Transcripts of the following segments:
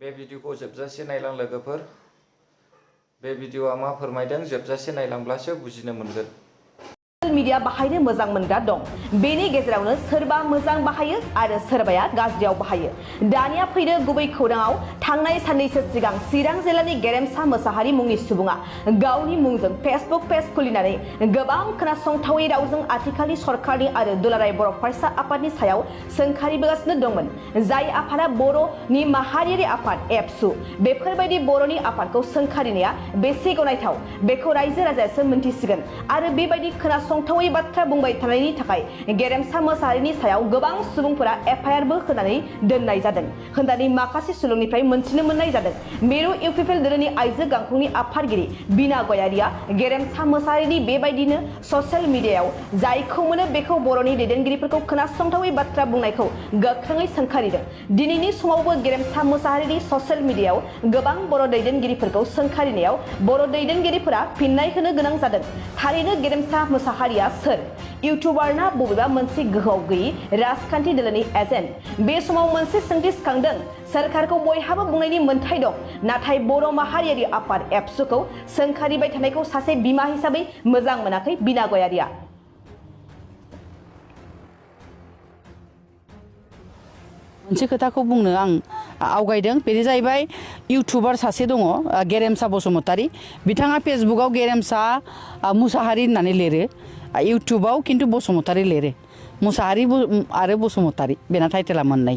बे भिडिअखौ जोबजासे नायलां लोगोफोर। बे भिडिअआ मा फोरमायदों जोबजासे नायलांब्लासो बुजिनो मोनगोन। मीडिया बाहायनो मोजां मोनग्रा दं। बेनि गेजेरावनो सोरबा मोजां बाहायो आरो सोरबाया गाज्रियाव बाहायो। दानिया फैदो गुबै खौराङाव। थांनाय साननैसो सिगां चिरां जिल्लानि गेरेमसा मोसाहारि मुंनि सुबुङा गावनि मुंजों फेसबुक पेज खुलिनानै गोबां खोनासंथावै रावजों आथिखालनि सरकारनि आरो दुलाराय बर' फरायसा आफादनि सायाव सोंखारिबोगासिनो दंमोन। जाय आफादा बर'नि माहारियारि आफाद एबसु। बेफोरबायदि बर'नि आफादखौ सोंखारिनाया बेसे गनायथाव बेखौ रायजो राजायासो मोनथिसिगोन। आरो बेबायदि खोनासंथावै बाथ्रा बुंबाय थानायनि थाखाय गेरेमसा मोसाहारिनि सायाव गोबां सुबुंफोरा एफआइआरबो होनानै दोननाय जादों होननानै माखासे सुलुंनिफ्राय मोनथिनो मोननाय जादों। मिरु इउपिपिएल दोलोनि आइजो गांखंनि आफादगिरि बिना गयारिया गेरेमसा मोसाहारिनि बेबायदिनो ससियेल मिडियायाव जायखौ मोनो बेखौ बर'नि दैदेनगिरिफोरखौ खोनासंथावै बाथ्रा बुंनायखौ गोख्रोङै सोंखारिदों। दिनैनि समावबो गेरेमसा मोसाहारिनि ससियेल मिडियायाव गोबां बर' दैदेनगिरिफोरखौ सोंखारिनायाव बर' दैदेनगिरिफोरा फिननाय होनो गोनां जादों। थारैनो गेरेमसा मोसाहारिया सोर? इउटुबार ना बबेबा मोनसे गोहोआव गैयै राजखान्थि दोलोनि एजेन्ट? बे समाव मोनसे सोंथि सिखांदों। सोरखारखौ बयहाबो बुंनायनि मोन्थाय दं, नाथाय बर' माहारियारि आफाद एबसुखौ सोंखारिबाय थानायखौ सासे बिमा हिसाबै मोजां मोनाखै बिना गयारिया। मोनसे खोथाखौ बुंनो आं आवगायदों। बेनो जाहैबाय इउटुबार सासे दङ गेरेमसा बसुमतारी। बिथाङा फेसबुकाव गेरेमसा मुसाहारि होननानै लिरो, इउटुबाव खिन्थु बसुमतारी लिरो। मुसाहारि आरो बसुमतारी बेना टाइटेला मोननै।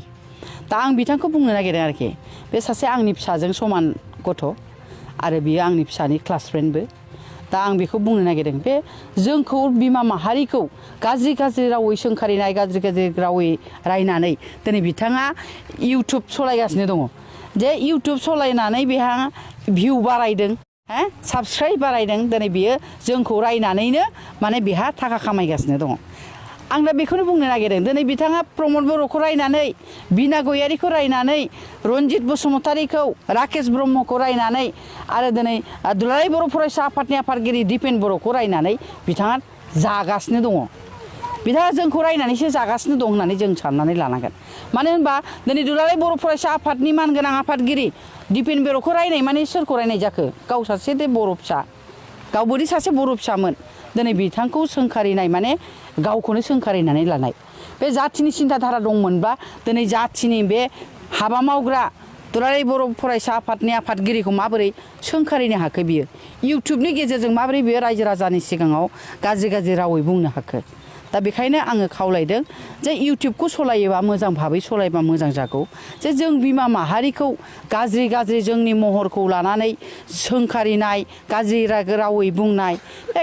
दा आं बिथांखौ बुंनो नागिरदों आरोखि, बे सासे आंनि फिसाजों समान गथ' आरो बियो आंनि फिसानि क्लास फ्रेन्डबो। दा आं बेखौ बुंनो नागिरदों, बे जोंखौ बिमा माहारिखौ गाज्रि गाज्रि रावै सोंखारिनाय, गाज्रि गाज्रि रावै रायनानै दिनै बिथाङा इउटुब सालायगासिनो दङ। जे इउटुब सालायनानै बेहा भिउ बारायदों, साबस्क्राइब बारायदों। दिनै बियो जोंखौ रायनानैनो माने बेहा थाखा खामायगासिनो दङ। आं दा बेखौनो बुंनो नागिरदों, दिनै बिथाङा प्रमद बर'खौ रायनानै, बिना गयारिखौ रायनानै, रन्जित बसुमतारीखौ, राकेश ब्रह्मखौ रायनानै आरो दिनै दुलाराय बर' फरायसा आफादनि आफादगिरि दिपेन बर'खौ रायनानै बिथाङा जागासिनो दङ। बिथाङा जोंखौ रायनानैसो जागासिनो दं होननानै जों साननानै लानांगोन। मानो होनबा दिनै दुलाराय बर' फरायसा आफादनि मानगोनां आफादगिरि दिपेन बर'खौ रायनाय माने सोरखौ रायनाय जाखो? गाव सासे बर' फिसा, गावबोदि सासे बर' फिसामोन। दिनै बिथांखौ सोंखारिनाय माने गावखौनो सोंखारिनानै लानाय। बे जाथिनि सिन्थाधारा दंमोनबा दिनै जाथिनि बे हाबा मावग्रा दुलाराय बर' फरायसा आफादनि आफादगिरिखौ माबोरै सोंखारिनो हाखो? बियो इउटुबनि गेजेरजों माबोरै बियो रायजो राजानि सिगाङाव गाज्रि गाज्रि रावै बुंनो हाखो? दा बेखायनो आङो खावलायदों जे इउटुबखौ सलायोबा मोजां भाबै सलायबा मोजां जागौ। जे जों बिमा माहारिखौ गाज्रि गाज्रि जोंनि महरखौ लानानै सोंखारिनाय, गाज्रि रावै बुंनाय, बे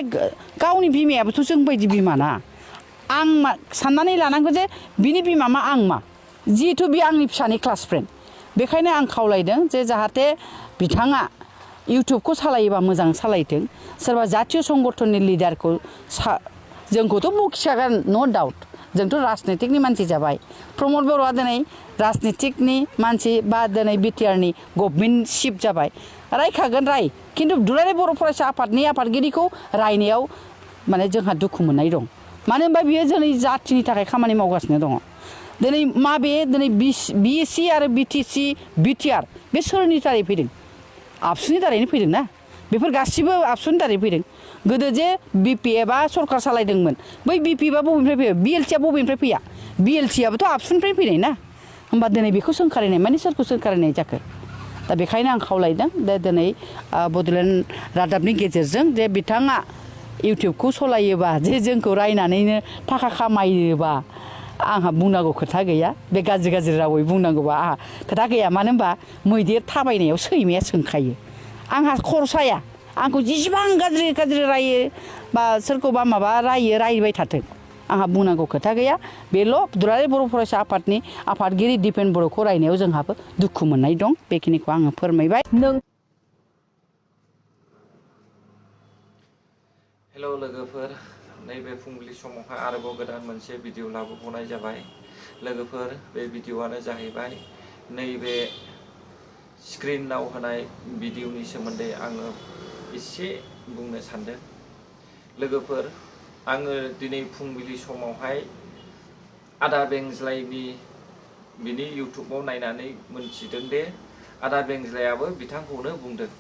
गावनि बिमायाबोथ' जोंबायदि बिमा ना। आं साननानै लानांगौ जे बिनि बिमा मा आं मा, जिहेथु बे आंनि फिसानि क्लास फ्रेन्ड। बेखायनो आं खावलायदों जे जाहाथे बिथाङा इउटुबखौ सालायोबा मोजां सालायथों। सोरबा जातीय संगठननि लिडारखौ जोंखौथ' बखिखागोन न' डाउट, जोंथ' राजनितिकनि मानसि जाबाय। प्रमद बर'आ दिनै राजनितिकनि मानसि बा दिनै BTRनि गभर्नमेन्ट चिफ जाबाय, रायखागोन राय। खिन्थु दुलाराय बर' फरायसा आफादनि आफादगिरिखौ रायनायाव माने जोंहा दुखु मोननाय दं। मानो होनबा बियो जोंनि जाथिनि थाखाय खामानि मावगासिनो दङ। दिनै माबे दिनै BSC आरो BTC BTR बे सोरनि दारै फैदों? आबसुनि दारैनो फैदों ना। बेफोर गासिबो आबसुनि दारै फैदों। गोदो जे BPFआ सरकार सालायदोंमोन, बै BPFआ बबेनिफ्राय फैयो? BLCआ बबेनिफ्राय फैया? BLCआबोथ' आबसुनिफ्राय फैनाय ना। होमबा दिनै बेखौ सोंखारिनाय माने सोरखौ सोंखारिनाय जाखो? दा बेखायनो आं खावलायदों जे दिनै बड'लेण्ड रादाबनि गेजेरजों जे बिथाङा इउटुबखौ सलायोबा, जे जोंखौ रायनानैनो थाखा खामायोबा आंहा बुंनांगौ खोथा गैया। बे गाज्रि गाज्रि रावै बुंनांगौबा आंहा खोथा गैया। मानो होनबा मैदेर थाबायनायाव सैमाया सोंखायो। आंहा खरसाया, आंखौ जेसेबां गाज्रि गाज्रि रायो बा सोरखौबा माबा रायबाय थाथों, आंहा बुंनांगौ खोथा गैया। बेल' दुलाराय बर' फरायसा आफादनि आफादगिरि दिपेन बर'खौ रायनायाव जोंहाबो दुखु मोननाय दं। बेखिनिखौ आङो फोरमायबाय। हेलौ लोगोफोर, नैबे फुंबिलि समावहाय आरोबाव गोदान मोनसे भिडिअ लाबोबावनाय जाबाय। लोगोफोर, बे भिडिअआनो जाहैबाय नैबे स्क्रिनाव होनाय भिडिअनि सोमोन्दै आङो एसे बुंनो सानदों। लोगोफोर, आङो दिनै फुंबिलि समावहाय आदा बेंज्लायनि बिनि इउटुबाव नायनानै मोनथिदों दे आदा बेंज्लायाबो बिथांखौनो बुंदों।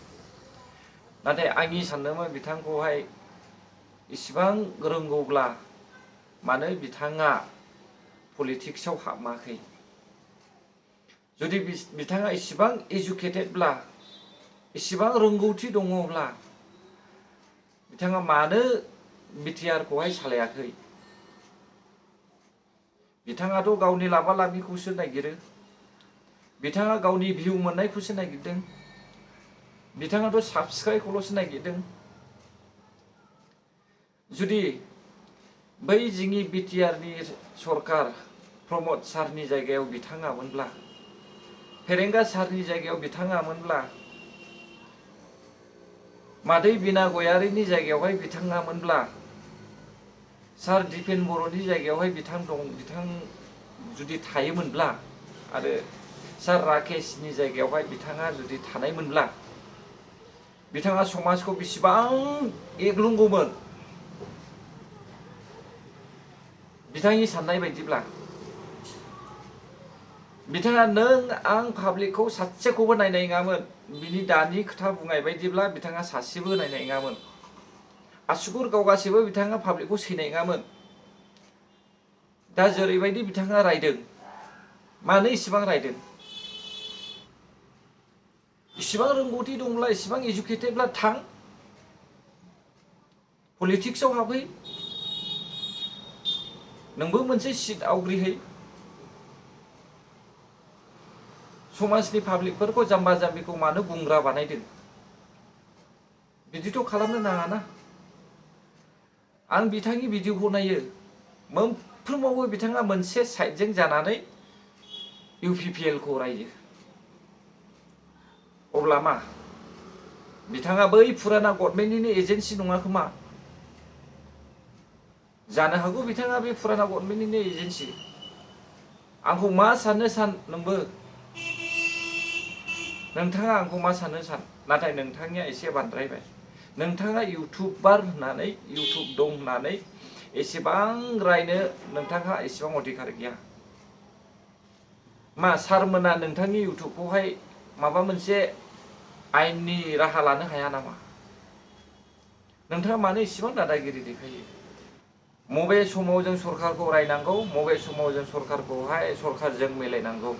नाथाय आंनि सानदोंमोन बिथांखौहाय इसिबां रोंगौब्ला मानो बिथाङा पलिटिक्सआव हाबाखै? जुदि बिथाङा इसिबां एजुकेटेडब्ला, इसिबां रोंगौथि दङब्ला बिथाङा मानो BTR खौहाय सालायाखै? बिथाङाथ' गावनि लाबा लाबिखौसो नागिरो। बिथाङा गावनि भिउ मोननायखौसो नागिरदों। बिथाङाथ' साबस्क्राइबखौल'सो नागिरदों। जुदि बै जोंनि BTR नि सरकार प्रमद सारनि जायगायाव बिथाङामोनब्ला, फेरेंगा सारनि जायगायाव बिथाङामोनब्ला, मादै बिना गयारिनि जायगायावहाय बिथाङामोनब्ला, सार दिपेन बर'नि जायगायावहाय बिथां जुदि थायोमोनब्ला, आरो सार राकेशनि जायगायावहाय बिथाङा जुदि थानायमोनब्ला, बिथाङा समाजखौ बेसेबां एग्लुंगौमोन बिथांनि साननाय बायदिब्ला। बिथाङा नों आं पाब्लिकखौ सासेखौबो नायनाय नङामोन। बिनि दानि खोथा बुंनाय बायदिब्ला बिथाङा सासेबो नायनाय नङामोन। आसुगुर गावगासेबो बिथाङा पाब्लिकखौ सैनाय नङामोन। दा जेरैबायदि बिथाङा रायदों, मानो इसिबां रायदों? इसिबां रोंगौथि दंब्ला, इसिबां एजुकेटेडब्ला थां, पलिटिक्सआव हाबहै, नोंबो मोनसे सिट आवग्रिहै। समाजनि पाब्लिकफोरखौ जाम्बा जाम्बिखौ मानो बुंग्रा बानायदों? बिदिथ' खालामनो नाङाना। आं बिथांनि भिडिअखौ नायो, मोनफ्रोमावबो बिथाङा मोनसे साइडजों जानानै UPPL खौ रायो। अब्ला मा? बिथाङा बै फुराना गभर्नमेन्टनिनो एजेन्सि नङा खोमा? जानो हागौ बिथाङा बे फुराना गभर्नमेन्टनिनो एजेन्सि। आंखौ मा साननो सान नोंबो? नोंथाङा आंखौ मा साननो सान? नाथाय नोंथांनिया एसे बांद्रायबाय। नोंथाङा इउटुबार होननानै, इउटुब दं होननानै एसेबां रायनो नोंथाङा एसेबां अधिकार गैया। मा सारमोना नोंथांनि इउटुबखौहाय माबा मोनसे आयेननि राहा लानो हाया नामा? नोंथाङा मानो इसेबां दादागिरि देखायो? मबे समाव जों सरकारखौ रायनांगौ, मबे समाव जों सरकारजों मिलायनांगौ,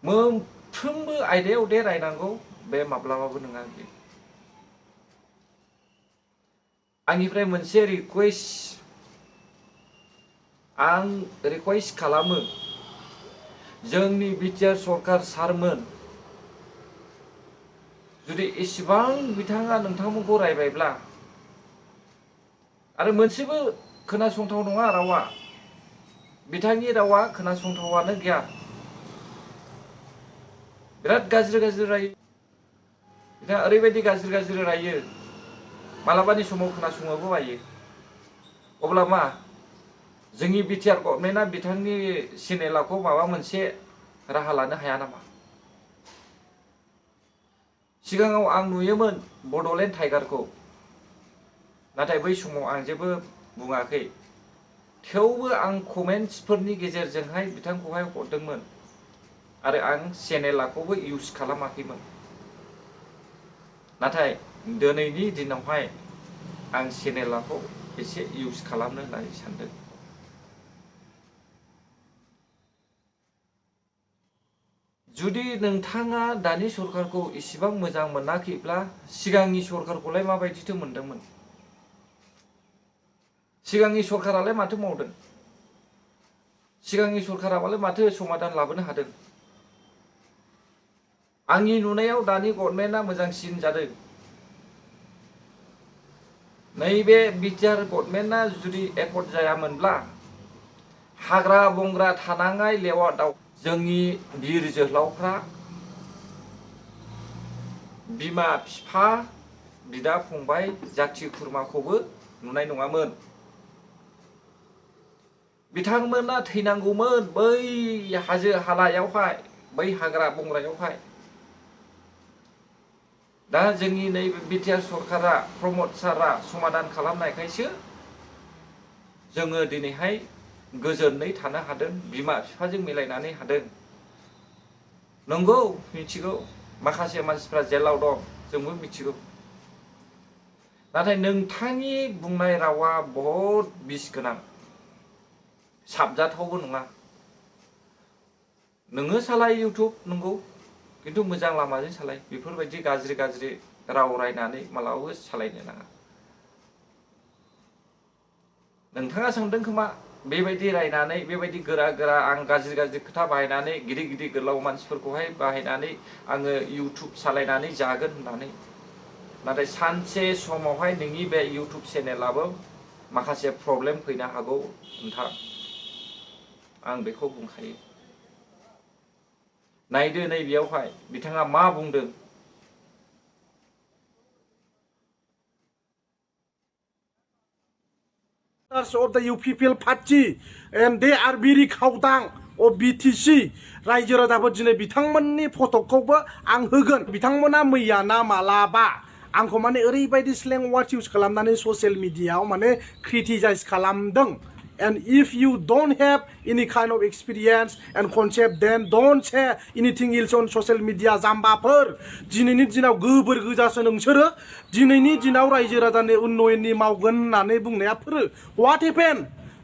मोनफ्रोमबो आयदायाव दे रायनांगौ, बे माब्लाबाबो नङा बियो। आंनिफ्राय मोनसे रिकुवेस्ट, आं रिकुवेस्ट खालामो, जोंनि BTR सरकार सारमोन, जुदि इसेबां बिथाङा नोंथांमोनखौ रायबायब्ला, आरो मोनसेबो खोनासंथाव नङा रावा, बिथांनि रावा खोनासंथावानो गैया। बिराद गाज्रि गाज्रि रायो। बिथाङा ओरैबायदि गाज्रि गाज्रि रायो, मालाबानि समाव खोनासंनोबो बायो। अब्ला मा जोंनि BTR गभर्नमेन्टआ बिथांनि चेनेलखौ माबा मोनसे राहा लानो हाया नामा? सिगाङाव आं नुयोमोन बड'लेण्ड टाइगारखौ, नाथाय बै समाव आं जेबो बुङाखै। थेवबो आं कमेन्ट्सफोरनि गेजेरजोंहाय बिथांखौहाय हरदोंमोन, आरो आं चेनेलखौबो इउज खालामाखैमोन। नाथाय दिनैनि दिनावहाय आं चेनेलखौ एसे इउज खालामनो होननानै सानदों। जुदि नोंथाङा दानि सरकारखौ इसिबां मोजां मोनाखैब्ला, सिगांनि सरकारखौलाय माबायदिथो मोनदोंमोन? सिगांनि सरकारालाय माथो मावदों? सिगांनि सरकारालाय माथो समाधान लाबोनो हादों? आंनि नुनायाव दानि गभर्नमेन्टआ मोजांसिन जादों। नैबे BTR गभर्नमेन्टआ जुदि एकर्ड जायामोनब्ला, हाग्रा बंग्रा थानाङै लेवा दाउ जोंनि बिर जोहोलावफ्रा बिमा बिफा, बिदा फंबाय, जाथि खुरमाखौबो नुनाय नङामोन। बिथांमोना थैनांगौमोन बै हाजो हालायावहाय, बै हाग्रा बंग्रायावहाय। दा जोंनि नैबे BTR सरकारा, प्रमद सारआ समाधान खालामनायखायसो जोङो दिनैहाय गोजोनै थानो हादों, बिमा बिफाजों मिलायनानै हादों। नंगौ मिथिगौ माखासे मानसिफ्रा जेलाव दं जोंबो मिथिगौ नाथाय नोंथांनि बुंनाय रावा बहुत बिस गोनां साबजाथावबो नङा नोङो सालाय इउटुब नंगौ किन्तु मोजां लामाजों सालाय बेफोरबायदि गाज्रि गाज्रि राव रायनानै मालाबाबो सालायनो नाङा नोंथाङा सोंदों खोमा बेबायदि रायनानै बेबायदि गोरा गोरा आं गाज्रि गाज्रि खोथा बाहायनानै गिदिर गिदिर गोलाव मानसिफोरखौहाय बाहायनानै आङो इउटुब सालायनानै जागोन होननानै नाथाय सानसे समावहाय नोंनि बे इउटुब चेनेलाबो माखासे प्रब्लेम फैनो हागौ नोंथां आं बेखौ बुंखायो नायदो नै बेयावहाय बिथाङा मा बुंदों of the UPPL party and they are very khawdang of BTC रायजो राजाफोर दिनै बिथांमोननि फटकखौबो आं होगोन बिथांमोना मैया ना मालाबा आंखौ माने ओरैबायदि स्लें वार्ड इउज खालामनानै ससियेल मिडियायाव माने क्रिटिसाइज खालामदों and if you don't have any kind of experience and concept then don't say anything else on social media जाम्बाफोर दिनैनि दिनाव गोबोर गोजासो नोंसोरो दिनैनि दिनाव रायजो राजानि उन्नयननि मावगोन होननानै बुंनाया फोरो what happened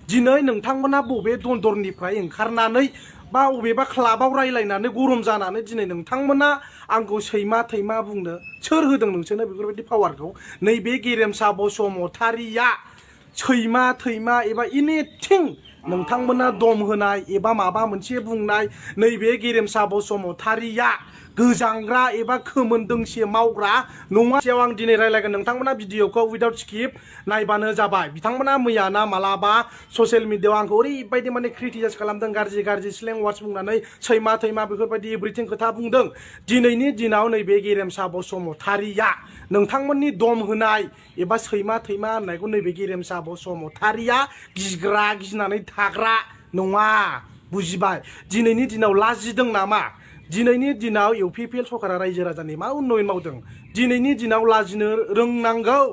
दिनै नोंथांमोना बबे दन्दरनिफ्राय ओंखारनानै बा बबेबा क्लाबाव रायलायनानै गरम जानानै दिनै नोंथांमोना आंखौ सैमा थैमा बुंनो सोर होदों नोंसोरनो बेफोरबायदि पावारखौ नैबे गेरेमसा बसुमतारिया सैमा थैमा एबा एनिथिं नोंथांमोना दम होनाय एबा माबा मोनसे बुंनाय नैबे गेरेमसा बसुमतारिया गोजांग्रा एबा खोमोन दोंसे मावग्रा नङा आं दिनै रायलायगोन नोंथांमोना भिडिअखौ उइदाउट स्किप नायबानो जाबाय बिथांमोना मैया ना मालाबा ससियेल मिडियायाव आंखौ ओरैबायदि माने क्रिटिसाइज खालामदों गाज्रि गाज्रि स्लें वार्डस बुंनानै सैमा थैमा बेफोरबायदि एभ्रिथिं खोथा बुंदों दिनैनि दिनाव नैबे गेरेमसा बसुमतारिया नोंथांमोननि दम होनाय एबा सैमा थैमा होननायखौ नैबे गेरेमसा बसुमतारिया गिग्रा गिनानै थाग्रा नङा बुजिबाय दिनैनि दिनाव लाजिदों नामा दिनैनि दिनाव इउपिपिएल सरकारा रायजो राजानि मा उन्नयन मावदों दिनैनि दिनाव लाजिनो रोंनांगौ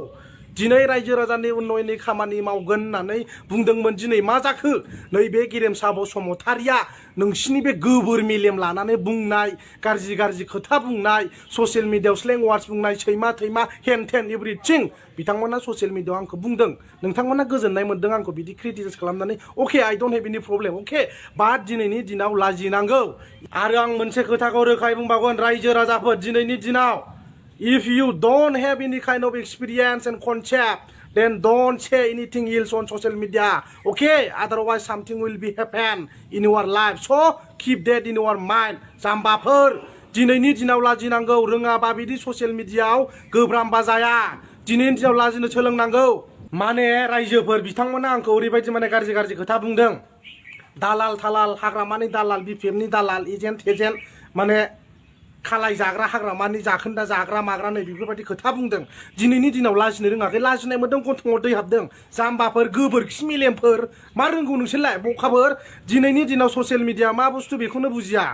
दिनै रायजो राजानि उन्नयननि खामानि मावगोन होननानै बुंदोंमोन दिनै मा जाखो नैबे गेरेमसा बसुमतारिया नोंसिनि बे गोबोर मेलेम लानानै बुंनाय गाज्रि गाज्रि खोथा बुंनाय ससियेल मिडियायाव स्लें वार्डस बुंनाय सैमा थैमा हेन टेन एभ्रिथिं बिथांमोना ससियेल मिडियायाव आंखौ बुंदों नोंथांमोना गोजोननाय मोनदों आंखौ बिदि क्रिटिसाइज खालामनानै अके आइ डोन्ट हेभ एनि प्रब्लेम अके बाट दिनैनि दिनाव लाजिनांगौ आरो आं मोनसे खोथाखौ रोखायै बुंबावगोन रायजो राजाफोर दिनैनि दिनाव if you don't have any kind of experience and concept then don't say anything else on social media okay otherwise something will be happen in your life so keep that in your mind जाम्बाफोर दिनैनि दिनाव लाजिनांगौ रोङाबा बिदि social मिडियायाव गोब्रामबा जाया दिनैनि दिनाव लाजिनो सोलोंनांगौ माने रायजोफोर बिथांमोना आंखौ ओरैबायदि माने गाज्रि गाज्रि खोथा बुंदों दालाल थालाल हाग्रामानि दालाल बिपिएफनि दालाल एजेन्ट माने खालाय जाग्रा हाग्रामानि जाखोन्दा जाग्रा माग्रा नै बेफोरबायदि खोथा बुंदों दिनैनि दिनाव लाजिनो रोङाखै लाजिनाय मोनदों गन्थङाव दै हाबदों जाम्बाफोर गोबोरखि मेलेमफोर मा रोंगौ नोंसोरलाय बखाफोर दिनैनि दिनाव ससियेल मिडिया मा बुस्थु बेखौनो बुजिया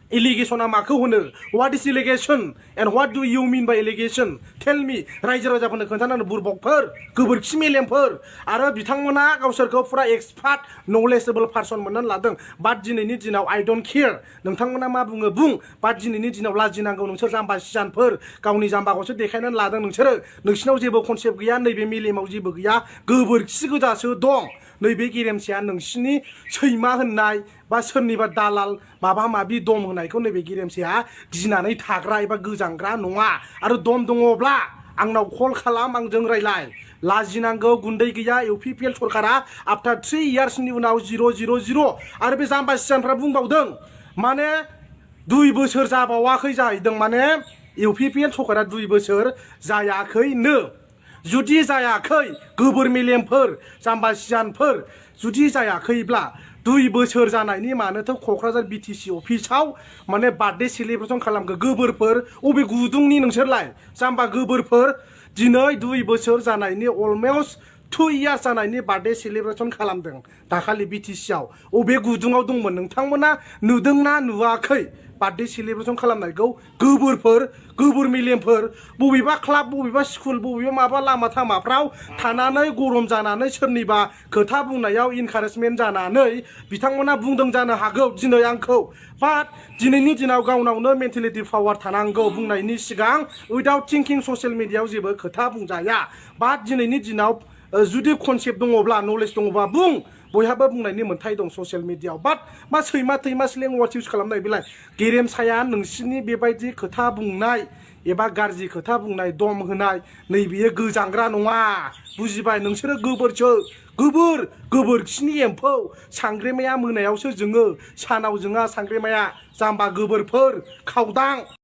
एलिगेशना माखौ होनो what is allegation and what do you mean by allegation tell me रायजो राजाफोरनो खोन्थानानै बुरबकफोर गोबोरखि मेलेमफोर आरो बिथांमोना गावसोरखौ फुरा एक्सपार्ट नलेजेबल पार्सन मोननानै लादों बाट दिनैनि दिनाव आइ डोन्ट केयार नोंथांमोना मा बुङो बुं बाट दिनैनि दिनाव लाजिनांगौ नोंसोर जाम्बा सियानफोर गावनि जाम्बाखौसो देखायनानै लादों नोंसोरो नोंसिनाव जेबो कनसेप्ट गैया नैबे मेलेमाव जेबो गैया गोबोरखि गोजासो दं नैबे गेरेमसाया नोंसिनि सैमा होननाय बा सोरनिबा दालाल माबा माबि दम होनायखौ नैबे गेरेमसाया गिनानै थाग्रा एबा गोजांग्रा नङा आरो दम दङब्ला आंनाव कल खालाम आंजों रायलाय लाजिनांगौ गुन्दै गैया इउपिपिएल सरकारा आफ्टार 3 इयार्सनि उनाव 000 आरो बे जाम्बा सियानफ्रा बुंबावदों माने 2 बोसोर जाबावाखै जाहैदों माने इउपिपिएल सरकारा 2 बोसोर जायाखैनो जुदि जायाखै गोबोर मेलेमफोर जाम्बा सियानफोर जुदि जायाखैब्ला 2 बोसोर जानायनि मानोथ' क'क्राझार बिटिसि अफिसाव माने बार्थडे सेलिब्रेसन खालामगो गोबोरफोर अबे गुदुंनि नोंसोरलाय जाम्बा गोबोरफोर दिनै 2 बोसोर जानायनि अलमस्ट 2 इयार्स जानायनि बार्थडे सेलिब्रेसन खालामदों दाखालि बिटिसिआव अबे गुदुङाव दंमोन नोंथांमोना नुदोंना नुवाखै बार्थडे सेलिब्रेसन खालामनायखौ गोबोर मेलेमफोर बबेबा क्लाब बबेबा स्कुल बबेबा माबा लामा थामाफ्राव थानानै गरम जानानै सोरनिबा खोथा बुंनायाव इनकारेजमेन्ट जानानै बिथांमोना बुंदों जानो हागौ दिनै आंखौ बाट दिनैनि दिनाव गावनावनो मेन्टेलिटि पावार थानांगौ बुंनायनि सिगां उइदाउट थिंकिं ससियेल मिडियायाव जेबो खोथा बुंजाया बाट दिनैनि दिनाव जुदि कनसेप्ट दङब्ला नलेज दङबा बुं बयहाबो बुंनायनि मोन्थाय दं ससियेल मिडियायाव बाट मा सैमा थैमा स्लें वार्ड इउज खालामनाय बेलाय गेरेमसाया नोंसिनि बेबायदि खोथा बुंनाय एबा गाज्रि खोथा बुंनाय दम होनाय नैबेयो गोजांग्रा नङा बुजिबाय नोंसोरो गोबोरखिनि एम्फौ सांग्रेमाया मोनायावसो जोङो सानाव जोङा सांग्रेमाया जाम्बा गोबोरफोर खावदां